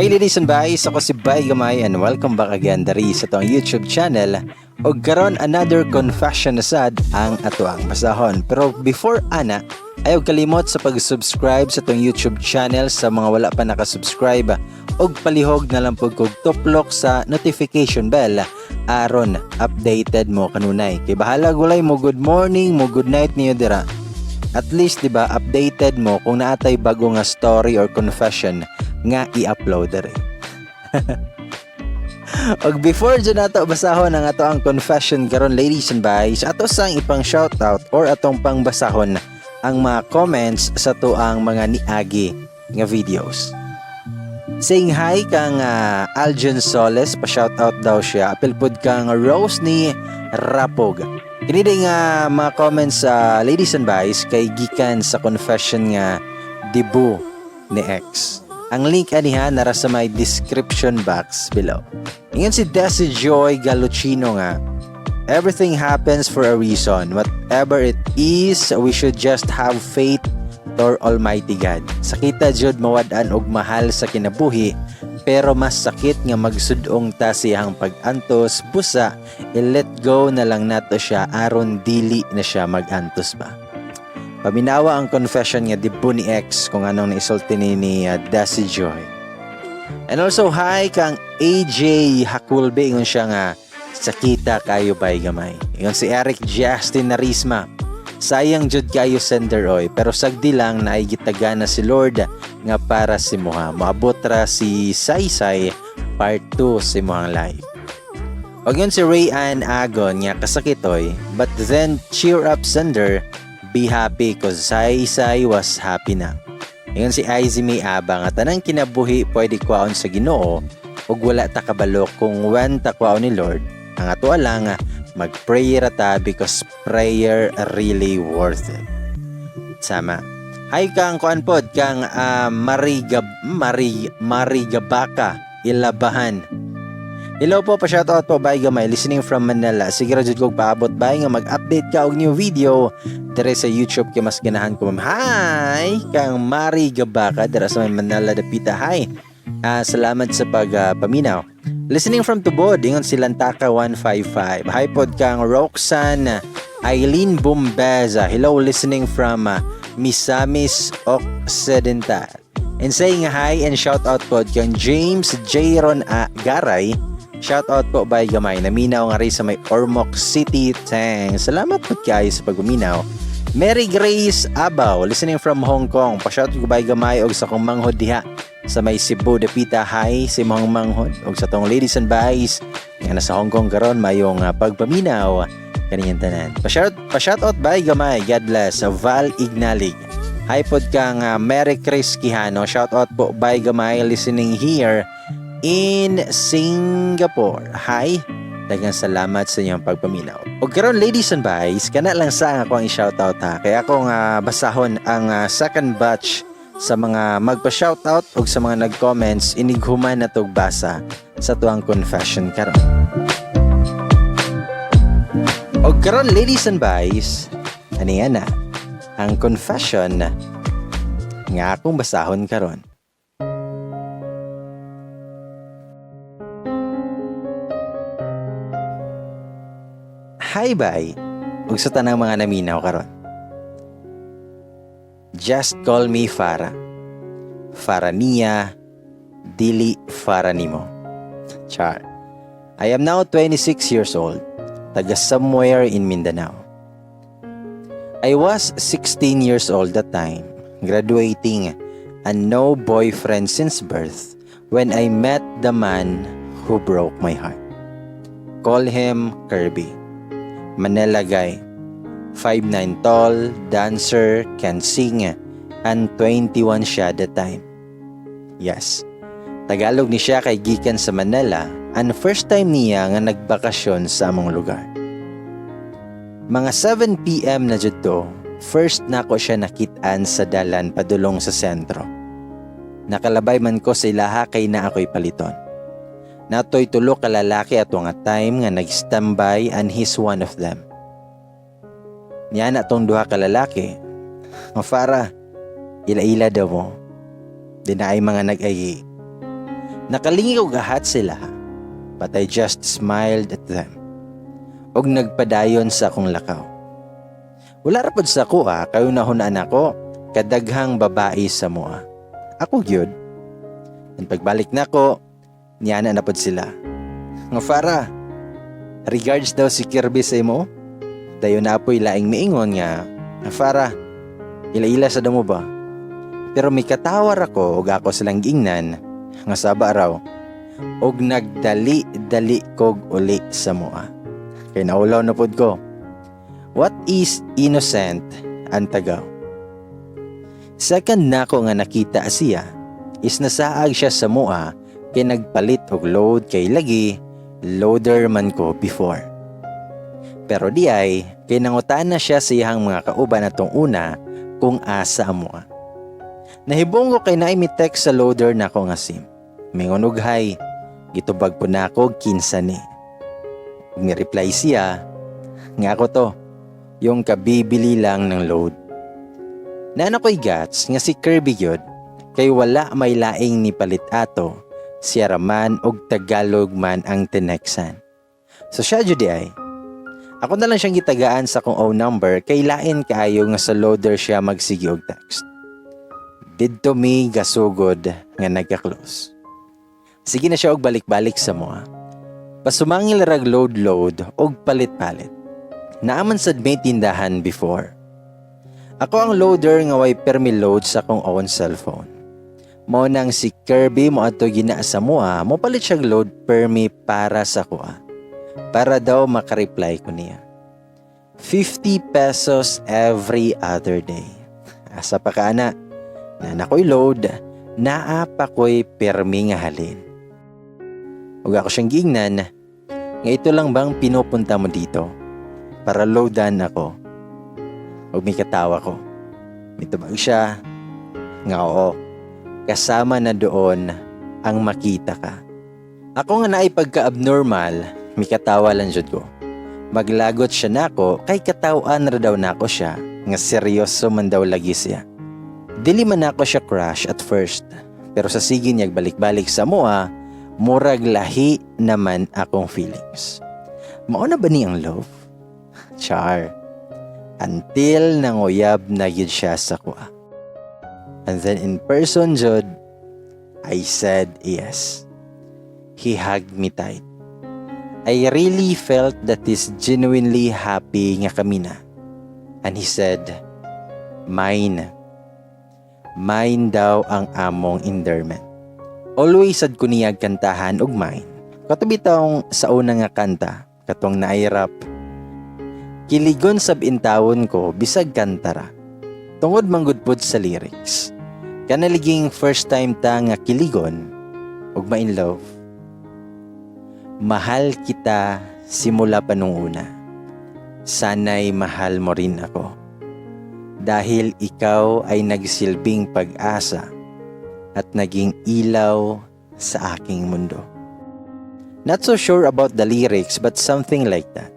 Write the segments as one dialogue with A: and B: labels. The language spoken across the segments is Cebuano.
A: Hi, ladies and guys, ako si Bay Gamay and welcome back again dari sa atong YouTube channel. Og karon, another confession na sad ang atoang basahon. Pero before ana, ayaw kalimot sa pag-subscribe sa atong YouTube channel sa mga wala pa nakasubscribe og palihog na lang pud kog tuplok sa notification bell aron updated mo kanunay. Kay bahala gulay mo good morning, mo good night niyo dira. At least, 'di ba, updated mo kung naatay bago nga story or confession nga i-upload diri. Og before dyan nato basahon ang ato ang confession karon, ladies and guys, ato sang ipang shoutout or atong pangbasahon ang mga comments sa tuang mga niagi nga videos. Saying hi kang Aljon Soles, pa shoutout daw siya. Apil pod kang Rose ni Rapog. Kini din nga mga comments sa, ladies and guys, kay gikan sa confession nga debut ni X. Ang link aniha nara sa may description box below. Ingon si Desi Joy Galuchino nga, "Everything happens for a reason. Whatever it is, we should just have faith to our Almighty God. Sakita jud mawad-an og mahal sa kinabuhi, pero mas sakit nga magsudong ta siyang pag-antos, busa i-let go na lang nato siya aron dili na siya mag-antos ba." Paminawa ang confession nga debut ni X kung anong naisulti ni Desi Joy. And also hi kang AJ Hakulbe, ingon siya nga sakita kayo, bay gamay. Ingon si Eric Justin Narisma, "Sayang jud kayo, sender oy, pero sagdi lang na ay gitaga na si Lord nga para si muha. Moabot ra si Saysay part 2 sa imuhang life." Og yun si Ray Ann Agon nga kasakit oy, but then cheer up, sender, be happy 'cause Saysay was happy na. Ingon si Izzy May Abang at tanang kinabuhi pwede kwaon sa Ginoo ug wala ta kabalo kung when ta kwaon ni Lord. Ang ato lang, mag-pray ra ta because prayer really worth it. Sama. Hi kang kuan pod kang Marigab Mari Marigabaka Ilabahan. Hello po, pa-shoutout po, bay gamay, listening from Manila. Sige ra jud kog paabot, bay, nga mag-update ka og new video dire sa YouTube kay mas ganahan ko, ma'am. Hi kang Mari Gabaka dira sa may Manila dapita. Hi. Salamat sa pag paminaw. Listening from Tubod, ingon si Lantaka 155. Hi pod kang Roxanne Eileen Bumbeza. Hello, listening from Misamis Occidental. And saying hi and shout out po kang James Jairon Garay. Shout out po, bay gamay. Naminaw nga rin sa may Ormoc City. Thanks. Salamat po kayo sa pagpaminaw. Mary Grace Abaw, listening from Hong Kong. Pa-shout ko, bay gamay, og sa kong manghod diha sa may Cebu dapita. Hi sa imong manghod og sa tong ladies and guys nga nasa Hong Kong karon, mayong pagpaminaw kaninyang tanan. Pa-shout out, bay gamay. God bless. Val Ignalig. Hi pod kang Mary Chris Quijano. Shout out po, bay gamay, listening here in Singapore. Hi. Daghang salamat sa inyong pagpaminaw. Og karon, ladies and guys, kana lang sa ang ako ang i-shoutout ha. Kaya ako nga basahon ang second batch sa mga magpa-shoutout og sa mga nag-comments inighuman na tog basa sa tuang confession karon. Og karon, ladies and guys, aniya na ang confession nga akong basahon karon. Hi, bye. Ug sa tanang mga naminaw karon. Just call me Farah. Farah niya, dili Farah nimo. Char. I am now 26 years old, taga somewhere in Mindanao. I was 16 years old that time, graduating and no boyfriend since birth when I met the man who broke my heart. Call him Kirby. Manila guy. 5'9 tall, dancer, can sing, and 21 siya that time. Yes. Tagalog ni siya kay gikan sa Manila and first time niya nga nagbakasyon sa among lugar. Mga 7 p.m. na jud to, first nako siya nakitaan sa dalan padulong sa sentro. Nakalabay man ko sa ilaha kay na ako'y paliton. Natoy tulo ka lalaki ato nga time nga nag-standby and he's one of them. Niya na tong duha ka lalaki. "Nga Farah, ila-ila daw mo." Di na ay mga nag-ayi. Nakalingi og ahat sila, but I just smiled at them. Og nagpadayon sa akong lakaw. Wala ra pod sa akoa kay hunahunaan nako kadaghang babae sa amoa. Ako gyud. And pagbalik nako, niana na pod sila. Nga, "Farah, regards daw si Kirby sa imo." Dayon naa poy laing miingon nga, "Farah, ila-ila sa mo ba?" Pero mikatawa ra ko ug ako silang giingnan nga saba raw. Og nagdali-dali kog uli sa amoa. Kay naulaw na pod ko. What is innocent ang tagaw? Second nako nga nakita siya is nasaag siya sa amoa kay nagpalit og load, kay lagi loader man ko before. Pero di ay kay nangutana siya sa iyang mga kauban atong una kung asa amoa. Nahibong ko kay naay mi-text sa loader nako nga SIM. Mingon og hi, gitubag po nako kinsa ni. Mi-reply siya nga ako to, yung kabibili lang ng load. Naa na ko'y guts nga si Kirby gyud kay wala may laing ni palit ato, siya raman og Tagalog man ang tinexan. So siya jud ay. Ako na lang siyang gitagaan sa akong own number kay lain kaayo nga sa loader siya magsige og text. Didto mi gasugod nga nagka-close. Sige na siya og balik-balik sa amoa. Pasumangil rag load-load og palit-palit. Naa man sad may tindahan before. Ako ang loader nga way permi load sa akong own cellphone. Mao nang si Kirby mo adto gina sa amoa, mo palit siya load permi para sa akoa. Para daw makareply ko niya. 50 pesos every other day. Asa pa ka ana? Naa na ko'y load, naa pa ko'y permi nga halin. Ug ako siyang giingnan nga ito lang bang pinupunta mo dito? Para loadan ako. Ug may katawa ko. Mitubag siya nga oo. Kasama na doon ang makita ka. Ako nga naay pagka-abnormal, mikatawa lang jud ko. Maglagot siya nako kay kataw-an ra daw nako siya nga seryoso man daw lagi siya. Dili man nako siya crush at first, pero sa sige niya balik-balik sa amoa, murag lahi naman akong feelings. Mao na ba ni ang love? Char. Until nanguyab na gyud siya sa akoa. And then in person jud, I said yes. He hugged me tight. I really felt that he's genuinely happy nga kami na. And he said, "Mine." Mine daw ang among endearment. Always sad ko niya kantahan og "Mine." Kato bitawng sa una nga kanta, katong naay rap. Kiligon sab intawon ko bisag kanta ra. Tungod manggud pod sa lyrics. Kanaliging first time ta nga kiligon ug ma-in love. Mahal kita simula pa nung una. Sana'y mahal mo rin ako. Dahil ikaw ay nagsilbing pag-asa at naging ilaw sa aking mundo. Not so sure about the lyrics, but something like that.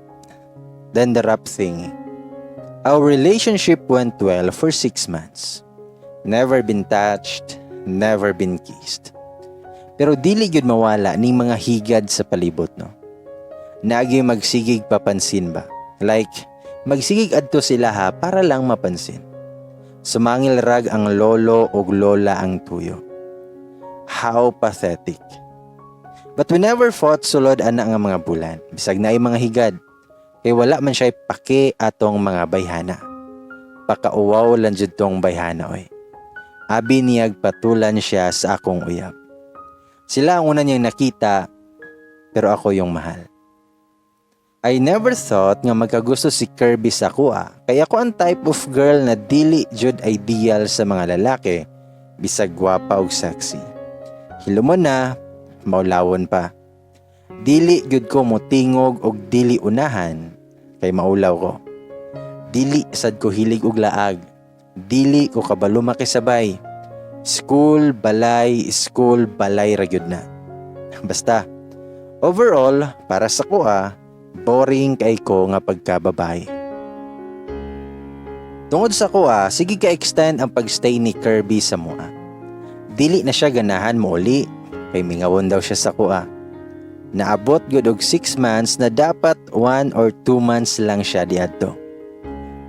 A: Then the rap thingy. Our relationship went well for 6 months. Never been touched, never been kissed. Pero dili gyud mawala ning mga higad sa palibot, no. Naagi magsigig papansin ba? Like, magsigig adto sila ha para lang mapansin. Sumangil rag ang lolo og lola ang tuyo. How pathetic. But we never fought sulod ana nga mga bulan. Bisag naay mga higad. Kay wala man siya pake atong mga bayhana. Pakauwaw lang jud tong bayhana oy. Abi niyag patulan siya sa akong uyab. Sila ang una niyang nakita, pero ako yung mahal. I never thought nga magkagusto si Kirby sa akoa. Kaya ako ang type of girl na dili jud ideal sa mga lalaki, bisag gwapa og sexy. Hilumon na, maulawon pa. Dili gyud ko motingog og dili unahan kay maulaw ko. Dili sad ko hilig og laag. Dili ko kabalo makisabay. School, balay, school, balay ra gyud na. Basta, overall, para sa akoa, boring kay ko nga pagkababae. Tungod sa akoa, sige ka extend ang pagstay ni Kirby sa amoa. Dili na siya ganahan mo uli. Kay mingawon daw siya sa akoa. Naabot gud og 6 months na dapat 1 or 2 months lang siya diadto.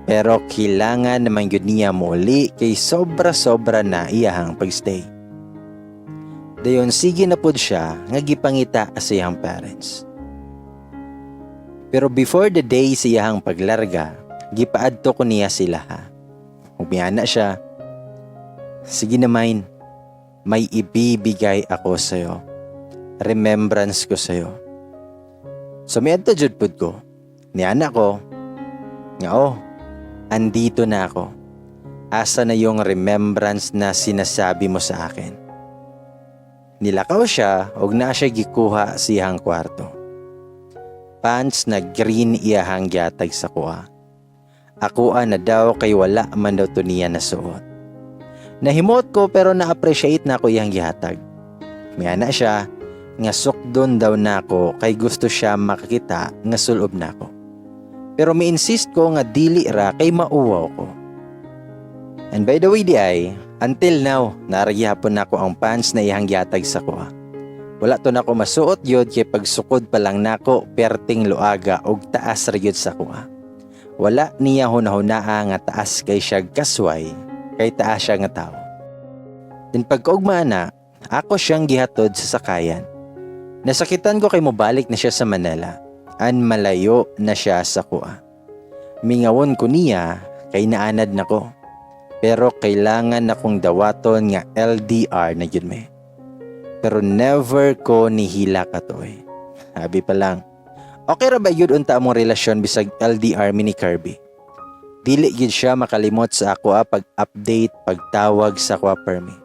A: Pero kailangan naman gyud niya mouli kay sobra-sobra na iyahang pagstay. Dayon sige na pud siya nga gipangita sa iyang parents. Pero before the day sa iyahang paglarga, gipaadto ko niya sila ha. Ug miana siya, "Sige na mine, may ibibigay ako sa'yo. Remembrance ko sa'yo." So miadto jud pud ko. Niana ko, nga, "Oh, andito na ako. Asa na yung remembrance na sinasabi mo sa akin?" Nilakaw siya og naa siya gikuha sa iyang kwarto. Pants na green iyahang gihatag sa akoa. Akoa na daw kay wala man daw to niya nasuot. Nahimot ko pero na-appreciate na ako iyang gihatag. Miana siya nga sukdon daw nako kay gusto siya makakita nga sulob nako. Pero mi-insist ko nga dili ra kay mauwaw ko. And by the way di ay, until now, naa ra gihapon nako ang pants na iyang gihatag sa akoa. Wala to nako masuot yod kay pagsukod pa lang nako perting luaga og taas ra gyud sa akoa. Wala niya hunahunaa nga taas kay siya kasway kay taas siya nga tao. Then pagkaugma na, ako siyang gihatod sa sakayan. Nasakitan ko kay mobalik na siya sa Manila. An malayo na siya sa akoa. Mingawon ko niya kay naanad na ko. Pero kailangan akong dawaton nga LDR na gyud me. Pero never ko nihila katoy. Sabi pa lang, okay ra ba yun unta among relasyon bisag LDR mi ni Kirby? Dili gyud siya makalimot sa ako pag-update, pagtawag sa ako permi.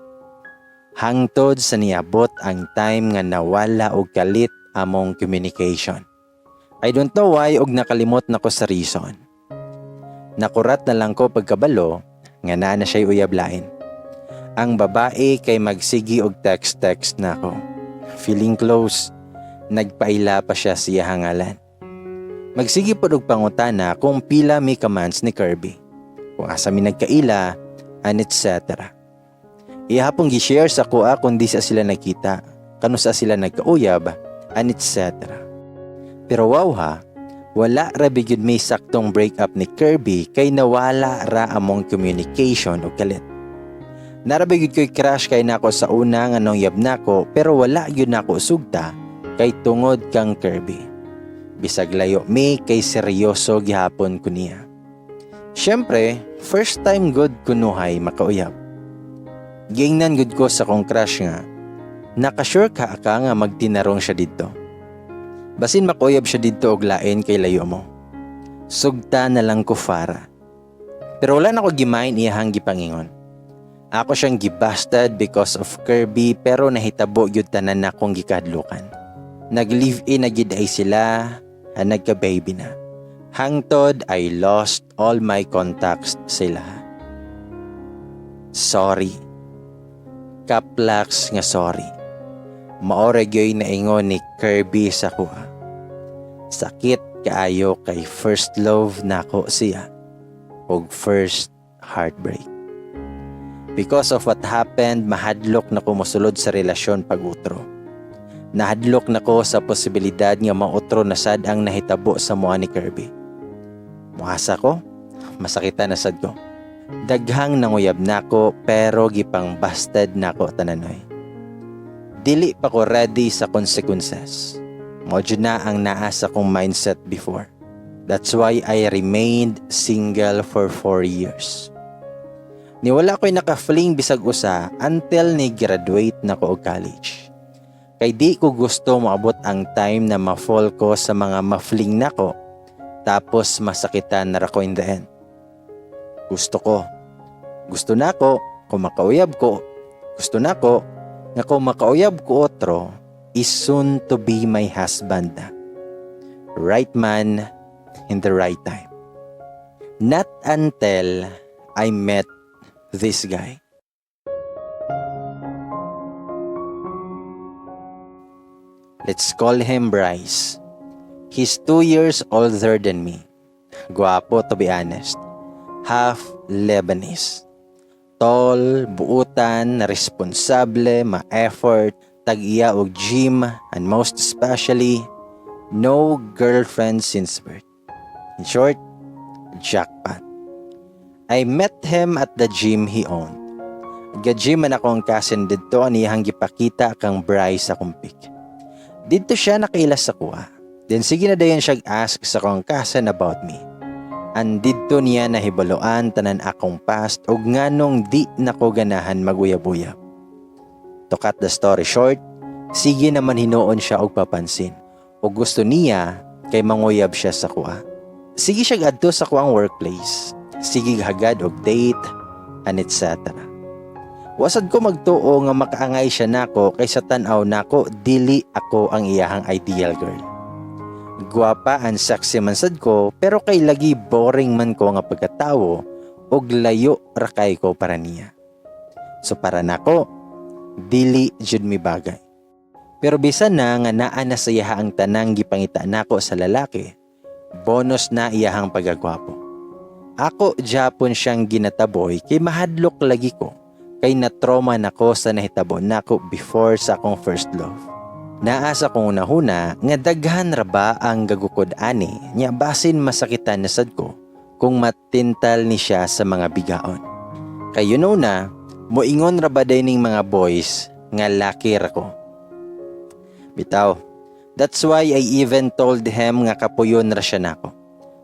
A: Hangtod sa niabot ang time nga nawala og kalit among communication. I don't know why og nakalimot na ko sa reason. Nakurat na lang ko pagkabalo nga naa na siya'y uyab lain. Ang babae kay magsigi og text-text na ako. Feeling close, nagpaila pa siya siya hangalan. Magsigi pod og pangutana kung pila mi ka months ni Kirby, kung asa mi nagkaila, and etc. Ihapong gi-share sa akoa kung di sa sila nagkita, kanusa sila nagkauyab, and etc. Pero wow ha, wala ra gyud may saktong break up ni Kirby kay nawala ra among communication og kalit. Naa ra gyud ko'y crush kay nako sa una nga nang-uyab nako pero wala gyud nako sugta kay tungod kang Kirby. Bisag layo mi kay seryoso gihapon ko niya. Siyempre, first time gud kunuhay makauyab. Gingnan gud ko sa kong crush nga, "Nakasure ka ka nga magtinarong siya didto? Basin makauyab siya didto og lain kay layo mo. Sugta na lang ko fara." Pero wala na ko gi-mind iyahang gipangingon. Ako siyang gibasted because of Kirby pero nahitabo gyud tanan nakong gikadlukan. Nag-live-in na gid ay sila, nagka-baby na. Hangtod I lost all my contacts sila. Sorry. Kaplaks nga sorry. Mao ra gyoy naingon ni Kirby sa akoa. Sakit kaayo kay first love nako siya ug first heartbreak. Because of what happened, mahadlok na ko mosulod sa relasyon pag-utro. Nahadlok na ko sa posibilidad nga mautro na sad ang nahitabo sa mua ni Kirby. Muasa ko, masakitan na sad ko. Daghang nanguyab nako pero gipang busted nako tananoy. Dili pa ko ready sa consequences. Mao jud na ang naa sa kong mindset before. That's why I remained single for 4 years. Niwala ko'y naka-fling bisag usa until ni graduate na ko og college. Kay di ko gusto moabot ang time na ma-fall ko sa mga ma-fling nako tapos masakitan na ra ko in the end. Gusto ko. Gusto nako kung makauyab ko. Gusto nako nga kung makauyab ko otro is soon to be my husband na. Right man in the right time. Not until I met this guy. Let's call him Bryce. He's 2 years older than me. Guwapo, to be honest. Half Lebanese. Tall, buutan, responsable, ma-effort, Tag-iya og gym and most especially, no girlfriend since birth. In short, jackpot. I met him at the gym he owned. Ga-gym man akong cousin didto, iyahang gipakita kang Bryce sa akong pic. Didto siya nakaila sa akoa. Then sige na dayon siya ask sa akong cousin about me. And didto niya nahibaluan tanan akong past ug nganong di nako ganahan maguyab-uyab. To cut the story short, sige naman hinuon siya og papansin. Ug gusto niya kay manguyab siya sa akoa. Sige siya adto sa akoang workplace. Sige hagad og date and etc. Wa sad ko magtuo nga makaangay siya nako kay sa tan-aw nako, dili ako ang iyahang ideal girl. Gwapa and sexy man sad ko, pero kay lagi boring man ko nga pagkatawo ug layo ra kay ko para niya. So para nako, dili jud mi bagay. Pero bisan na nga naa na sa iyaha ang tanang gipangita nako sa lalaki, bonus na iyahang pagkagwapo. Ako japon siyang ginataboy kay mahadlok lagi ko kay na-trauma nako sa nahitabo nako before sa akong first love. Naa sa akong hunahuna nga daghan ra ba ang gagukod ani nya basin masakitan na sad ko kung matintal ni siya sa mga bigaon. Kay you know na, moingon ra ba day ning mga boys nga laki ra ko. Bitaw, that's why I even told him nga kapuyon ra siya nako.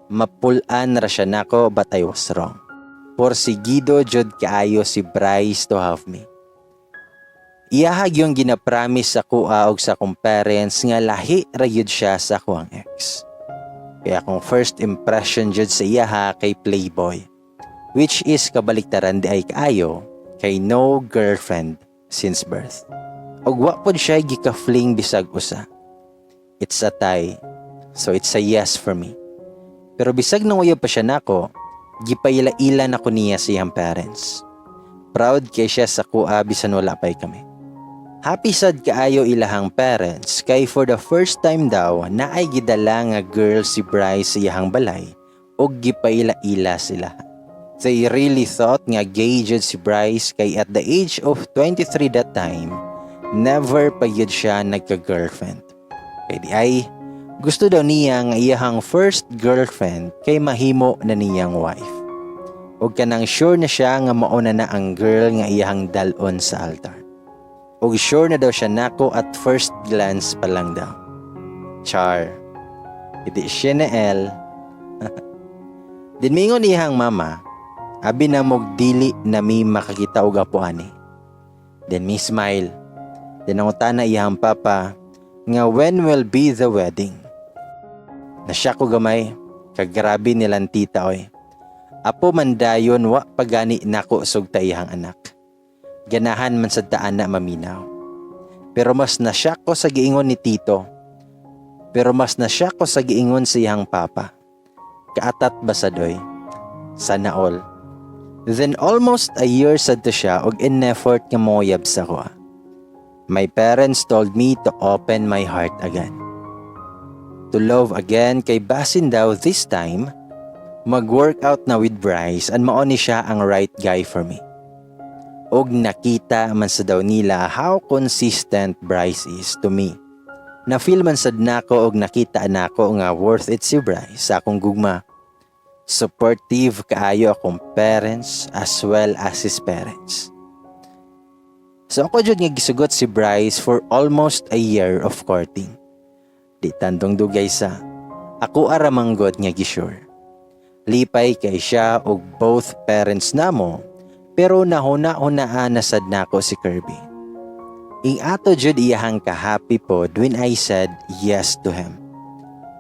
A: Mapulaan ra siya nako, but I was wrong. Porsigido jud kaayo si Bryce to have me. Iyaha gyung ginapromise sa akoa og sa akong parents nga lahi ra gyud siya sa akoang ex. Kaya akong first impression jud sa iyaha kay playboy. Which is kabaliktaran diay kaayo kay no girlfriend since birth. Og wa pod siya gika-fling bisag usa. It's a tie. So it's a yes for me. Pero bisag nanguyab pa siya nako, gipaila-ila na ko niya sa iyang parents. Proud kay siya sa akoa bisan wala pa'y kami. Happy sad kaayo ilahang parents kay for the first time daw naay gidala nga girl si Bryce sa iyahang balay ug gipaila-ila sila. They really thought nga gay jud si Bryce kay at the age of 23 that time, never pa gyud siya nagka-girlfriend. Kay diay, gusto daw niya nga iyahang first girlfriend kay mahimo na niyang wife. Ug kanang sure na siya nga mauna na ang girl nga iyahang dalon sa altar. Ug sure na daw siya nako at first glance pa lang daw. Char. Hindi siya na L. Then mingon iyang mama, abi na mog dili na mi makakita og apo ani. Then mi smile. Then nangutana iyang papa nga when will be the wedding. Nasya ko gamay, kagrabe nilang tita oy. Apo man dayon, wa pagani nako sugta iyang anak. Ganahan man sa taan na maminaw. Pero mas nasya ko sa giingon ni tito. Pero mas nasya ko sa giingon sa iyang papa. Kaatat ba sa doy? Sana all. Then almost a year sad to siya og in effort nga moyab sa akoa. My parents told me to open my heart again. To love again kay basin daw this time mag-work out na with Bryce and mao ni siya ang right guy for me. Og nakita man sa daw nila how consistent Bryce is to me. Na-feel man sad nako og nakita nako nga worth it si Bryce sa akong gugma. Supportive kaayo akong parents as well as his parents. So ako jud nga gisugot si Bryce for almost a year of courting. Di tandong dugay sa ako ara manggod nga gisure. Lipay kay siya og both parents namo, pero nahuna-hunaan na sad nako si Kirby. Ing ato jud iyahang ka-happy pod when I said yes to him.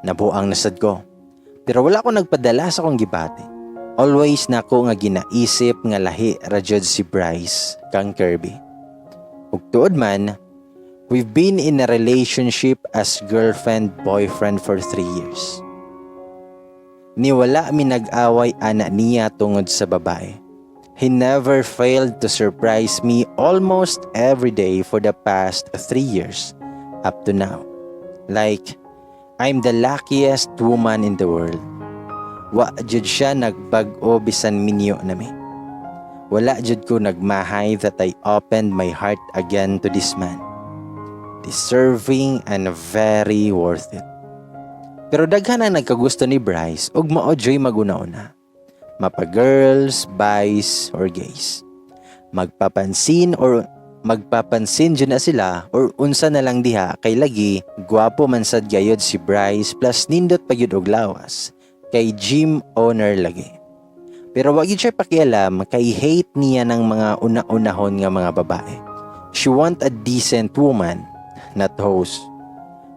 A: Nabuang na sad ko. Pero wala ko nagpadala sa akong gibati. Always nako nga ginaisip nga lahi ra jud si Bryce kang Kirby. Ug tuod man, we've been in a relationship as girlfriend-boyfriend for 3 years. Ni wala mi nag-away ana niya tungod sa babae. He never failed to surprise me almost every day for the past 3 years up to now. Like, I'm the luckiest woman in the world. Wa jud siya nagbag-o bisan minyo nami. Wala jud ko nagmahay that I opened my heart again to this man. Deserving and very worth it. Pero daghan ang nagkagusto ni Bryce ug mao juy maguna-una. Mapa girls, bis or gays. Magpapansin or magpapansin jud na sila or unsa na lang diha kay lagi gwapo man sad gayod si Bryce, plus nindot pa gyud og lawas kay gym owner lagi. Pero wa gyud siya pakialam kay hate niya ng mga una-unahon nga mga babae. She want a decent woman, not hoes.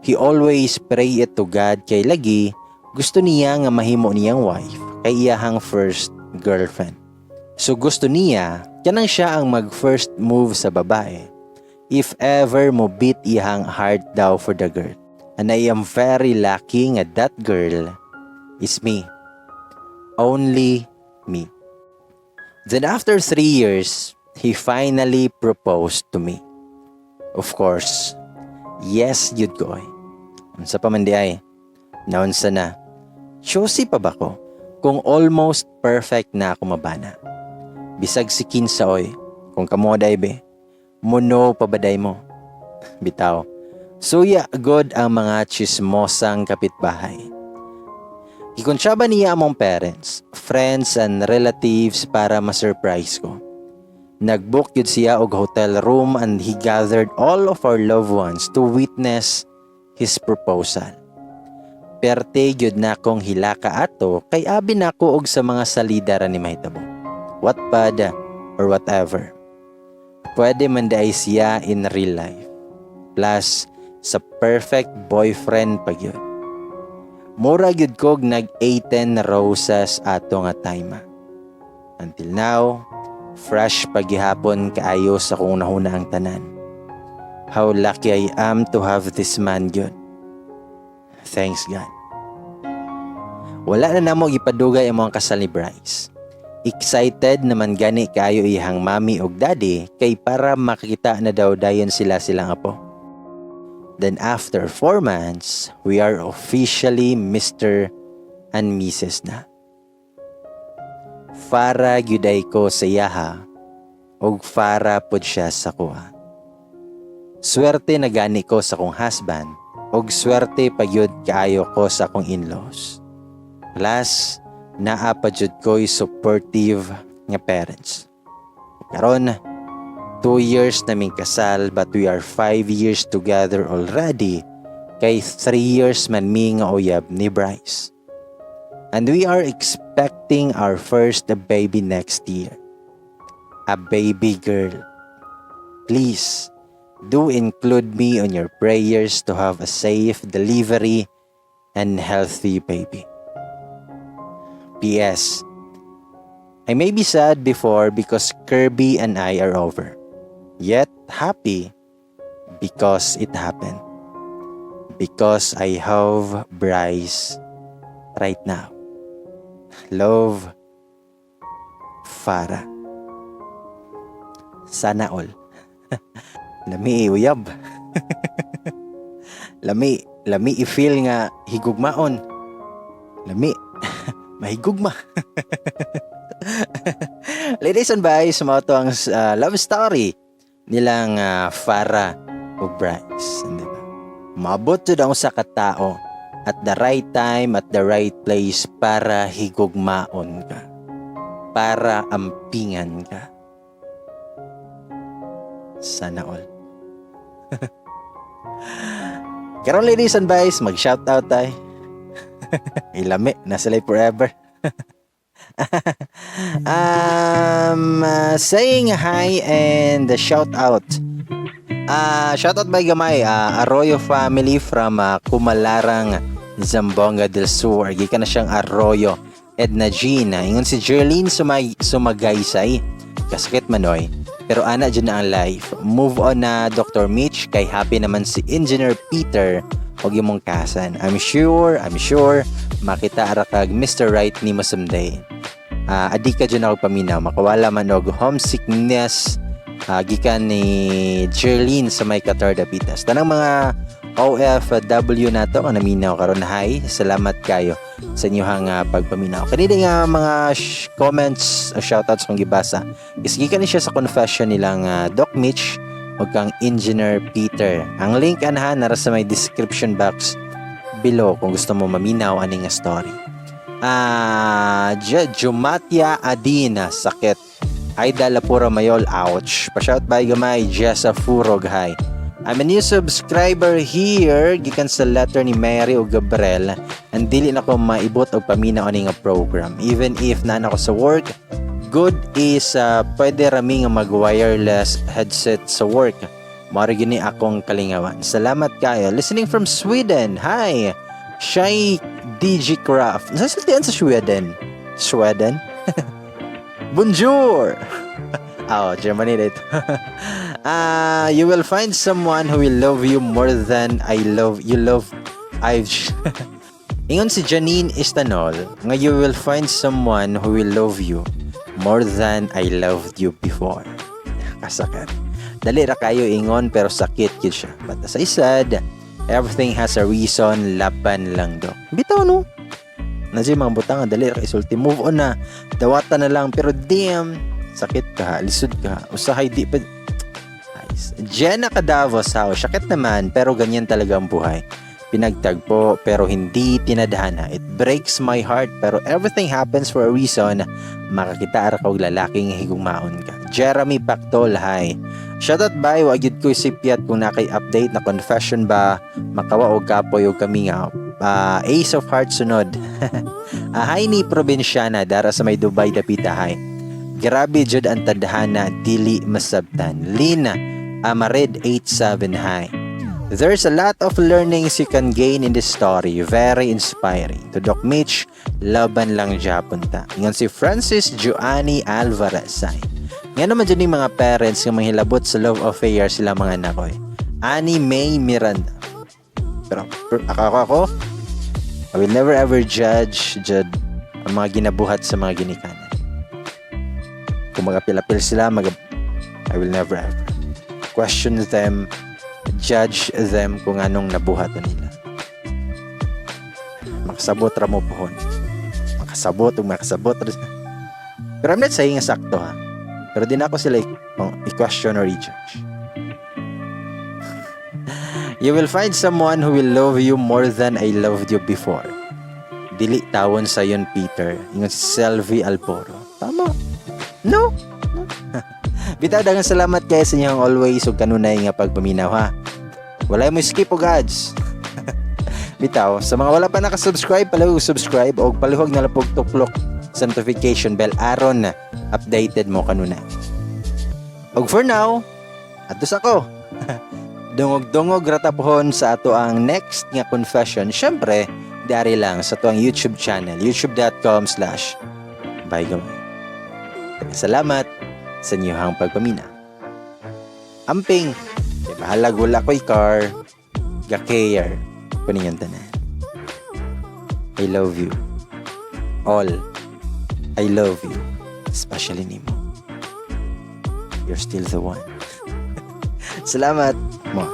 A: He always pray it to God kay lagi gusto niya nga mahimo niyang wife kay iyahang first girlfriend. So gusto niya kanang siya ang mag first move sa babae if ever mo beat iyahang heart daw for the girl. And I am very lucky nga that girl is me. Only me. Then after 3 years, he finally proposed to me. Of course, yes jud ko ay. Unsa pa man di ay? Naunsa na? Choosy pa ba ko? Kung almost perfect na ako mabana. Bisag si kinsa oy, kung kamo day be, muno pa ba day mo? Bitaw. Suya god ang mga chismosang kapitbahay. Gikuntsaba niya among parents, friends and relatives para ma-surprise ko. Nag-book yun siya og hotel room and he gathered all of our loved ones to witness his proposal. Perte gyud na akong hilaka ato kay abi nako og sa mga salida ra ni mahitabo. Wattpad or whatever. Pwede man diay siya in real life. Plus, sa perfect boyfriend pa gyud. Mura gyud kog nag 18 roses ato nga time. Until now, fresh pagihapon kaayo sa kong nahuna ang tanan. How lucky I am to have this man gyud. Thanks God. Wala na namo gipadugay ang mga kasal ni Bryce. Excited naman gani kaayo iyang mami og daddy kay para makakita na daw dayon sila silang apo. Then after 4 months, we are officially Mr. and Mrs. na. Fara gyuday ko sa iyaha ug fara pod siya sa kuha. Swerte na gani ko sa akong husband ug swerte pa gyud kaayo ko sa akong in-laws. Plus, naa pa jud ko'y supportive nga parents. Karon, 2 years naming kasal, but we are 5 years together already kay 3 years man mi nga uyab ni Bryce. And we are expecting our first baby next year. A baby girl. Please, do include me on your prayers to have a safe delivery and healthy baby. P.S. I may be sad before because Kirby and I are over. Yet happy because it happened. Because I have Bryce right now. Love, Farah. Sana all. Lami uyab. Lami, lami i-feel nga higugmaon. Lami. Mahigugma. Ladies and boys, mao to ang love story nilang Farah ug Bryce. Di ba? Maabot jud ang usa ka tao at the right time, at the right place para higugmaon ka. Para ampingan ka. Sana all. Karon, ladies and boys, mag-shoutout tayo. Ilami, nasa life forever. Saying hi and shout out. Shout out by gamay, Arroyo family from Kumalarang, Zamboanga del Sur. Gikan na siyang Arroyo. Edna Jean, ingon si Jerlene Sumagaysay. Kasakit manoy. Pero ana dyan na ang life. Move on na, Dr. Mitch, kay happy naman si Engineer Peter og imong kasan. I'm sure makita ra kag Mr. Right nimo someday. Adi ka dyan ako paminaw. Makawala man og homesickness, gikan ni Jerlene sa may Qatar Dapitas. Tanang mga OFW nato nga naminaw karon, hi, salamat kayo sa inyong pagpaminaw. Kanina nga mga comments, shoutouts kong gibasa is gikan ni siya sa confession nilang Doc Mitch ug kang Engineer Peter. Ang link anha nara sa may description box below kung gusto mo maminaw ani nga story. Jumatia Adina, sakit. Aida Lapura Mayol, ouch. Pa-shout by gamay, Jessa Furog, hi. I'm a new subscriber here gikan sa letter ni Mary o Gabriel and dili na ko maibot og paminaw ani nga program. Even if naa ko sa work, good is pwede rami nga mag wireless headset sa work. Mao gini akong kalingawan. Salamat kayo. Listening from Sweden. Hi. Shy DG Craft. Nasa sultian sa Sweden? Sweden? Bonjour! Oh, Germany dito. Ah, you will find someone who will love you more than I love you love I've. Ingon si Janine Istanol nga you will find someone who will love you more than I loved you before. Kasakit. Dali ra kayo ingon pero sakit gyud siya. But as I said, everything has a reason, laban lang do. Bitaw no. Nasi mga butang nga dali ra kay isulti. Move on na. Dawata na lang pero damn, sakit ka, lisod ka. Usahay di pa. Nice. Jenna Cadavos, how? Sakit naman, pero ganyan talaga ang buhay. Pinagtagpo, pero hindi tinadhana. It breaks my heart, pero everything happens for a reason. Makakita ra ka og lalaking higugmaon ka. Jeremy Pactol, hi. Shoutout bay, wa gyud ko sipyat kung nakay update na confession ba, makawa og kapoy og kamingaw. Ace of Hearts sunod. Hi ni Probinsyana, dara sa may Dubai dapita, hi. Grabe jud ang tadhana, dili masabtan. Lina Amared 87, hi. There's a lot of learnings you can gain in this story. Very inspiring. To Doc Mitch, laban lang Japon ta. Ingon si Francis Joanny Alvarez. Ay. Nga naman dyan yung mga parents nga manghilabot sa love affair sila mga anak ko eh. Annie May Miranda. Pero ako, I will never ever judge jud ang mga ginabuhat sa mga ginikanan. Kung magapil-apil sila, I will never ever question them, judge them kung anong nabuhat nila. Makasabot ra mo pohon. Makasabot ug makasabot ra. Pero I'm not saying nga sakto ha. Pero di na ako sila i-question or i-judge. You will find someone who will love you more than I loved you before. Dili tawon sa yon, Peter. Ingon si Selvi Alboro. Tama. No. No. Bitaw, daghang salamat kayo sa inyong always ug kanunay nga pagpaminaw ha. Wala mo skip og ads. Bitaw, sa mga wala pa nakasubscribe, palihog subscribe o palihog na lang pog tuklok sa notification bell aron updated mo kanunay. Og for now, atos ako. Dungog-dungog ra ta pohon sa ato ang next nga confession. Syempre, dari lang sa ato ang YouTube channel, youtube.com/bygamay. Salamat sa inyong pagpamina. Amping, kay bahalag wala ko'y car, ga-care ko ninyong tanan. I love you. All. I love you. Especially nimo. You're still the one. Salamat mo.